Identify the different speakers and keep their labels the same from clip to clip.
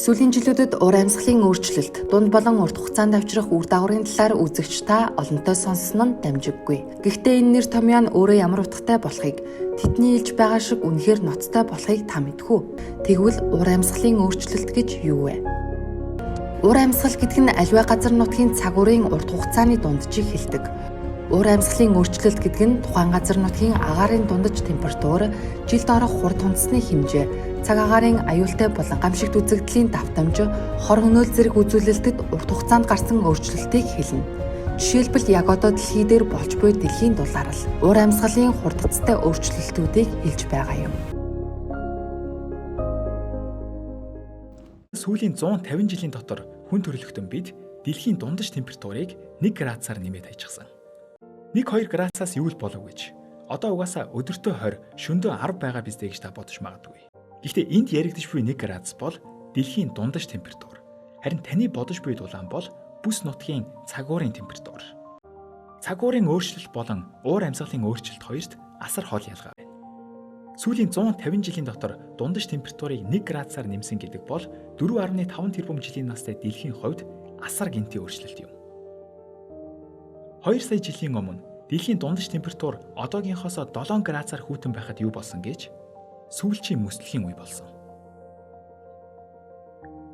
Speaker 1: Сүүлийн жилүүдэд уур амьсгалын өөрчлөлт, дунд болон урт хугацаанд авчрах үр дагаврын талаар үзэгч та олонтой сонссон нь дамжиггүй. Гэхдээ энэ нэр томьёо нь өөрөө ямар утгатай болохыг, тэдний хэлж байгаа шиг үнэхээр ноцтой болохыг та мэдэх үү? Тэгвэл уур амьсгалын өөрчлөлт гэж юу вэ? Уур амьсгал гэдэг нь аливаа газар нутгийн цаг уурын урт хугацааны дунджийг хэлдэг. Уур амьсгалын өөрчлөлт гэдэг нь тухайн газар нутгийн агаарын дундаж температур, жилд орох хурд хунцсны хэмжээ, цаг агаарын аюултай болон гамшигт үзэгдлийн давтамж, хор хөнөөл зэрэг үзүүлэлтэд урт хугацаанд гарсан өөрчлөлтийг хэлнэ. Жишээлбэл яг одоо дэлхий дээр болж буй дэлхийн дулаарал, уур амьсгалын хурдцтай өөрчлөлтүүдийг хэлж байгаа юм.
Speaker 2: Сүүлийн 150 жилийн дотор хүн төрөлхтөн бид дэлхийн дундаж температурыг 1 градусаар нэмээд хайчихсан. 1-2 градусаас юу л болов гэж. Одоо угаасаа өдөртөө 20, шөндөө 10 байгаа биз дээ гэж та бодож магадгүй. Гэхдээ энд яригдж буй 1 градус бол дэлхийн дундаж температур. Харин таны бодож буй дулаан бол бүс нутгийн цаг уурын температур. Цаг уурын өөрчлөлт болон уур амьсгалын өөрчлөлт хоёрт асар хол ялгаа байна. Сүүлийн 150 жилийн дотор дундаж температурыг 1 градусаар нэмсэн гэдэг бол 4.5 тэрбум жилийн настай дэлхийн хувьд асар гэнэтийн өөрчлөлт юм. 2 сая жилийн өмнө дэлхийн дундаж температур одоогийнхоос 7 градусаар хүйтэн байхад юу болсон гэж сүүлчийн мөслөхийн үе болсон.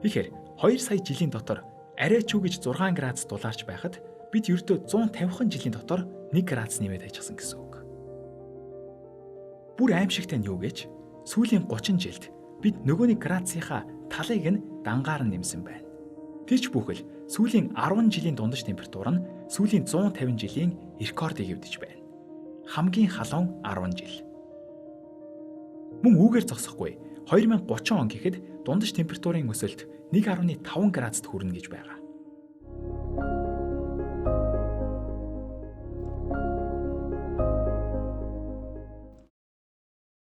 Speaker 2: Тэгэхээр 2 сая жилийн дотор арай ч үгэж 6 градус дулаарч байхад бид ердөө 150 жилийн дотор 1 градус нэмээд хайчихсан гэсэн үг. Бүр аимшигтай нь юу гэж сүүлийн 30 жилд бид нөгөө 1 градусынхаа талыг нь дангаар нь нэмсэн байна. Тэр ч бүхэл сүүлийн 10 жилийн дундаж температур нь сүүлийн 150 жилийн рекордыг эвдэж байна. Хамгийн халуун 10 жил. Мөн үүгээр зогсохгүй 2030 он гэхэд дундаж температурын өсөлт 1.5 градусд хүрнэ гэж байгаа.